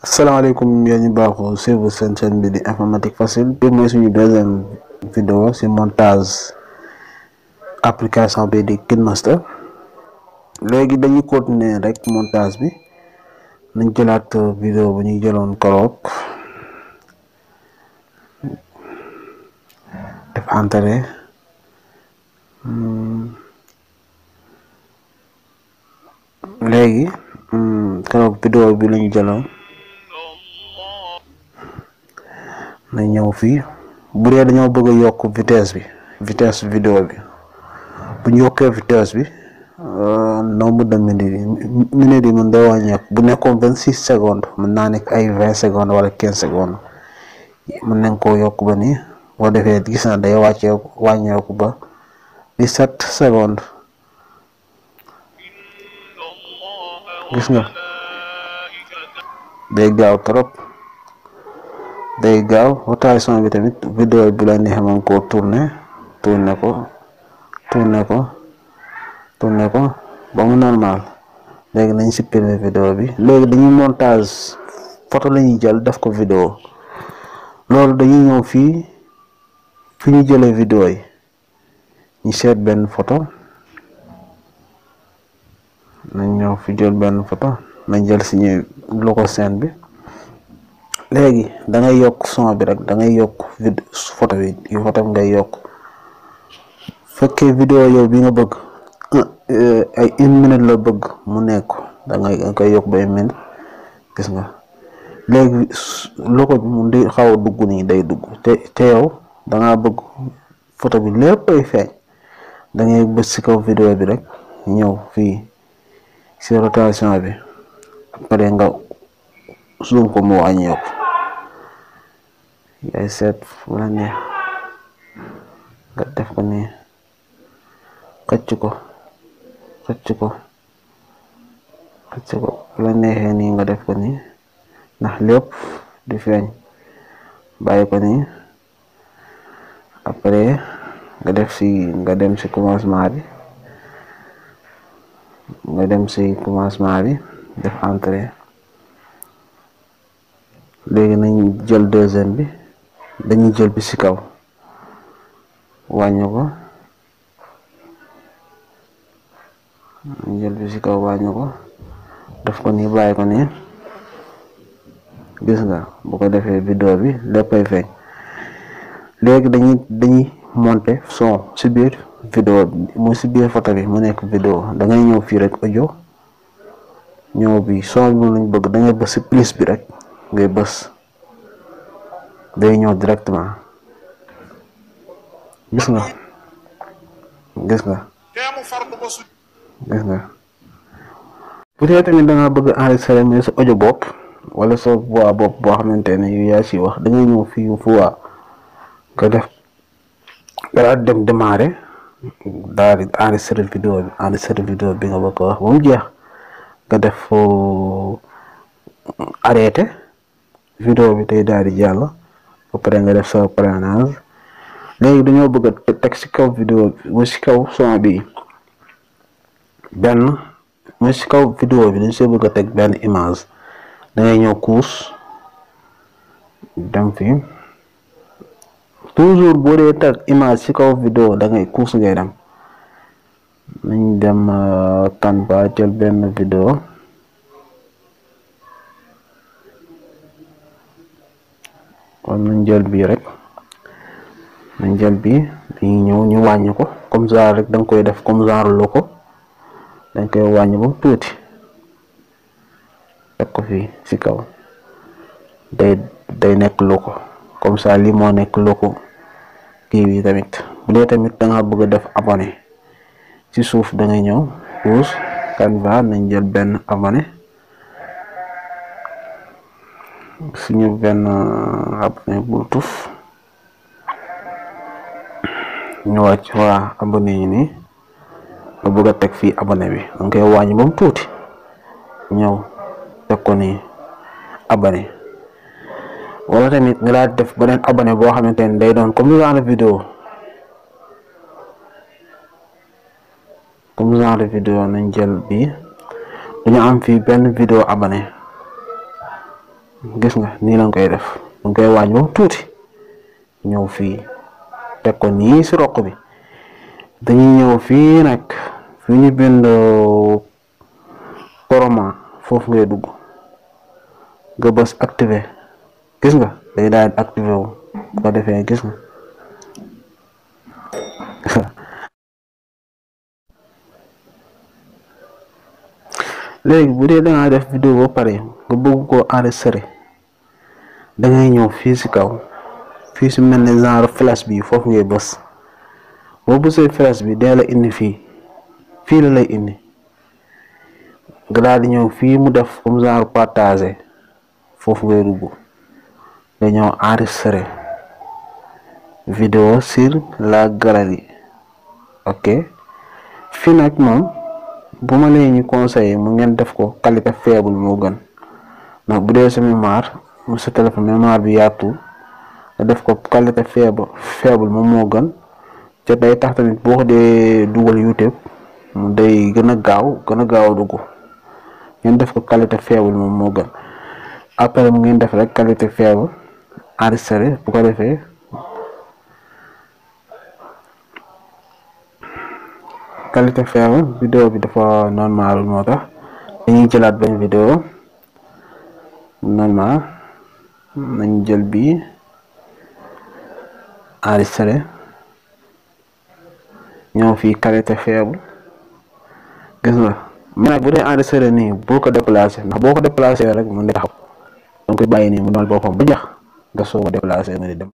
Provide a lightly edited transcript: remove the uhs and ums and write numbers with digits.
Assalamualaikum yéen ñu baaxoo suivre seen chaîne bi di informatique facile bi mooy suñu deuxième vidéo ci montage application bi di KineMaster. léegi dañuy continuer rek montage bi nañ jëlaat vidéo bu ñuy jëloon koroog def entrée léegi koroog vidéo bi lañu jëloon na ñëw fii bu dee dañoo bëgg a yokk vitesse vidéo bi bu ñu yokkee vitesse bi nombre de minutes yi mën day wàññeeku bu nekkoon 26 secondes mën naa nekk ay 20 secondes wala 15 secondes mën nañ koo yokk ba nii boo defee gis na day wàññeeku ba 17 secondes gis nga day gaaw trop. day gaaw rotation bi tamit vidéo bi la neexee mën koo tourner ko ba mu normal. léegi nañ supprimer vidéo bi. léegi dañuy montage photo la ñuy jël def ko vidéo loolu dañuy ñëw fii fi ñu jëlee vidéo yi ñu seet benn photo nañ ñëw fi jël benn photo nañ jël suñu logo scène bi. léegi da ngay yokk son bi rek da ngay yokk photo bi photo ngay yokk fekkee vidéo yow bi nga bëgg ay 1 minute la bëgg mu nekk da koy yokk ba 1 minute gis nga. léegi logo bi mu di xaw a dugg nii day dugg te yow da ngaa bëgg photo bi lépp ay feeñ da ngay bës ci kaw vidéo bi rek ñëw fii ci rotation bi après nga zoom ko mu wàññeeku. yaay seet fu la neex nga def ko nii xëcc ko fu la neexee nii nga def ko nii ndax lépp di feeñ bàyyi ko nii après nga dem ci commencement bi def entrée. léegi nañ jël deuxième bi dañuy jël bi ci kaw wàññi ko def ko nii bàyyi ko nii gis nga bu ko defee vidéo bi léppay feeñ. léegi dañuy monter son ci biir vidéo bi mu ci biir photo bi mu nekk vidéo da ngay ñëw fii rek audio ñëw bi son bi moom lañ bëgg da ngay bës ci plus bi rek ngay bës day ñëw directement gis nga bu dee tamit da nga bëgg enregistrer mais sa audio bopp wala sa voix bopp boo xamante ne yu yaa ci wax da ngay ñëw fii voix nga def nga daal dem démarrer daal di enregistrer vidéo bi nga bëgg a wax ba mu jeex nga def arrêté vidéo bi tey daal di jàll ba pare nga def sa parrainage. léegi dañoo bëgg a teg ci kaw vidéo bi mu ci kaw son bi mu ci kaw vidéo bi dañ see bëgg a teg benn image da ngay ñëw couche dem fii toujours boo dee teg image ci kaw vidéo da ngay couche ngay dem nañ dem Canva jël benn vidéo kon nañ jël bii rek dañuy ñëw ñu wàññi ko comme ça rek da nga koy def comme genre logo dañ koy wàññi ba tuuti teg ko fii ci kaw day nekk logo comme ça lii moo nekk logo kii bi tamit. bu dee tamit da nga bëgg a def abonné ci suuf da ngay ñëw pause Canva nañ jël benn abonné suñu benn abonné bu tuf ñu wàcc waa abonné yi nii nga bëgg a teg fii abonné bi da nga koy wàññi ba mu tuuti ñëw teg ko nii abonné wala tamit nga daal def beneen abonné boo xamante ne day doon comme genre vidéo nañ jël bi dañu am fii benn vidéo abonné gis nga nii lañ koy def, dañ koy wàññi ba tuuti ñëw fii teg ko nii si roq bi. dañuy ñëw fii nag fi ñu bind Chroma, foofu ngay dugg nga bës activé. gis nga day daal di activé wu bu ko defee gis nga léegi bu dee dangaa def vidéo ba pare nga bëgg koo enregistré, dangay ñëw fii si kaw, fii si mel ne genre flash bi, foofu ngay bës. boo bësee flash bi dee la indi fii la lay indi, nga daal di ñëw fii mu def comme genre partagé, foofu ngay dugg nga ñëw enregistré vidéo sur la galerie. ok, fii nag moom bu ma leen ñu conseillé mu ngeen def ko qualité faible moo gën, ndax bu dee sa mémoire sa téléphone mémoire bi yaatu, nga def ko qualité faible moom moo gën. te day tax tamit boo ko dee dugal YouTube mu day gën a gaaw a dugg. ngeen def ko qualité faible moom moo gën. après mu ngeen def rek qualité faible enregistré, bu ko defee qualité faible vidéo bi dafa normal, moo tax dañuy jëlaat benn vidéo normal, nañ jël bi enregistré, ñëw fii qualité faible. gis nga mais bu dee enregistré nii boo ko déplacé, ndax boo ko déplacé rek mu ne taxaw, danga koy bàyyi nii mu doon boppam ba jax nga soog a déplacé mu di dem.